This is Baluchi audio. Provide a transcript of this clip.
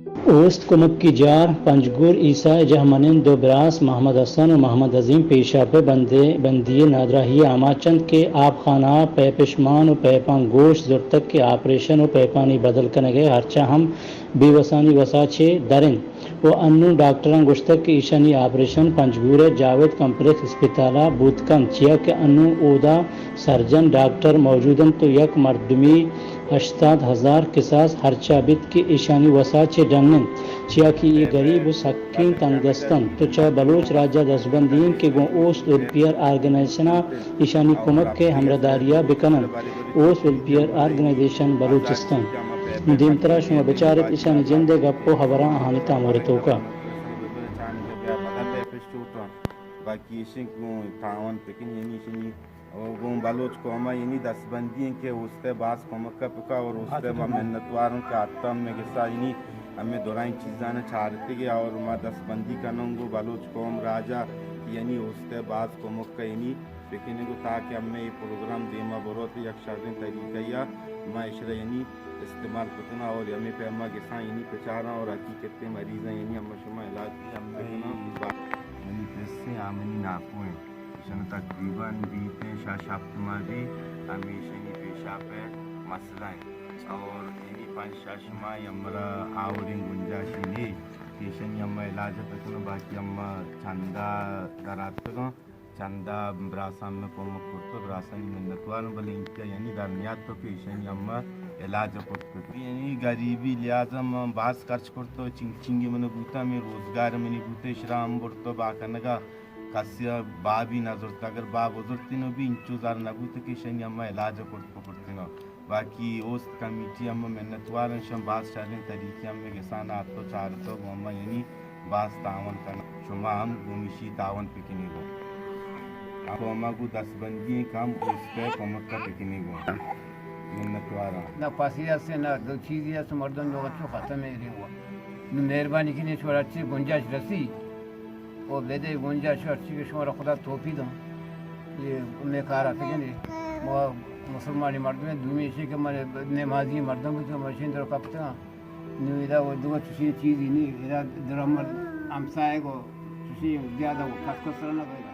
اوست کمکی جار پنجگور عیسیٰ ءِ جہمنند دو براس محمد حسن ءُ محمد عظیم پیشاپ ءِ بندے، بندی ءِ نادراہی ءَ آماچ اَنت کہ آپخانہ ءَ پیپشمان ءُ پیپاں گوش زرتگ کہ آپریشن ءُ پیپانی بدل کنگ ءِ ہرچہ ہم بے وسانی وسا چہ در اَنت ءُ انوں ڈاکٹراں گوشتگ کہ ایشانی آپریشن پنجگور ءِ جاوید کمپلیکس اسپتال ءَ بوت کنت، چیا کہ انوں اودا سرجن ڈاکٹر موجود اَنت ءُ یک مردمے ہشتاد ہزار کساس ہرچہ بیت کہ ایشانی وسا چہ ڈن اَنت، چیا کہ اے گریب ءُ سکیں تنگدست اَنت ءُ چہ بلوچ راج ءَ دستبندی اِنت کہ گوں اوست ویلفیئر آرگنائزیشن ءَ ایشانی کمک ءِ ہمراہداری ءَ بہ کن اَنت۔ اوست ویلفیئر آرگنائزیشن بلوچستان۔ نوں دیمترا شما بچار ات ایشانی جند ءِ گپ ءُ ہبراں آہانی تامور ءِ توکا۔ باقی ایشیں گوں تاوان پکن یعنی ایشانی او گوں بلوچ قوم ءَ یعنی دستبندی اِنت کہ اوست ءِ باز کمک ءَ پکا اور اوست ءِ ما منتوار اوں کہ حتی ہمے گسا یعنی ہمے درائیں چیزاں چارتگ ءَ اور ما دستبندی کنوں گوں بلوچ قوم راج ءَ کہ یعنی اوست ءِ باز کمک ءَ یعنی بکنگ ءَ تاکہ ہمے اے پروگرام دیما بروت، یک شریں طریقہ ءَ ما اشرا یعنی استعمال کتنا اور ہمے پیما گساں یعنی پچاراں اور حقیقتیں مریضاں یعنی ہما شما علاج بکناں۔ منی پسیں آ منی ناکو ایں۔ ایشاں تقریباً بیتیں شش ہپت ماہ بی ہمیشانی پیشاپ ءِ مسئلہ ایں اور اینی پنچ شش ماہ ہمرا آوریں گنجائشی نے کہ ایشانی ہما علاج ءَ بکناں، باقی ہما چندہ در آتکگاں، چندہ براساں ہمے کمک کرتو، براسانی منتوار اوں، بلے اینکہ یعنی در نیاتو کہ ایشانی ہما علاج ءَ کت بکناں۔ یعنی غریبی لحاظ ءَ من باز خرچ کرتو، چنگ چنگی من بوتا، ہمے روزگار منی بوتے، اشرا ہم برتو باکنگا کسی ءَ بابی نہ زرت، اگر باب زرتینو بی انچو زر نہ بوت کہ ایشانی ہما علاج ءَ کرت پہ کرتینو۔ باقی اوست کمیٹی ہم منتوار ایں، شم باز شریں طریقے ہم گسان آتو چارتو گوں ہما یعنی باز تعاون کن۔ شما ہم گومیشی تعاون پکنی گو۔ ہما گو دستبندی ایں کم اوست ءِ کمک ءَ پکنی گو۔ منتوار آں۔ نہ پاسی است، نہ دو چیزی است، مردم لوگ چو ختم ہے رہی ہوا۔ نو مہربانی کنی، شما ہرچی گنجائش رسی، او بدے گنجائش، ہرچی کہ شما را خدا توفیق دن۔ یہ میں کارا فکر ہے۔ ما مسلمانی مردم ہیں، دومی ایشی کہ من نمازی مردم بودم، مشین در کپتگاں۔ نو ادا و دو چشی چیزی نہیں، ادا در ہمر ہمسائے کو چشی زیادہ وہ کس کس را نہ بیگا۔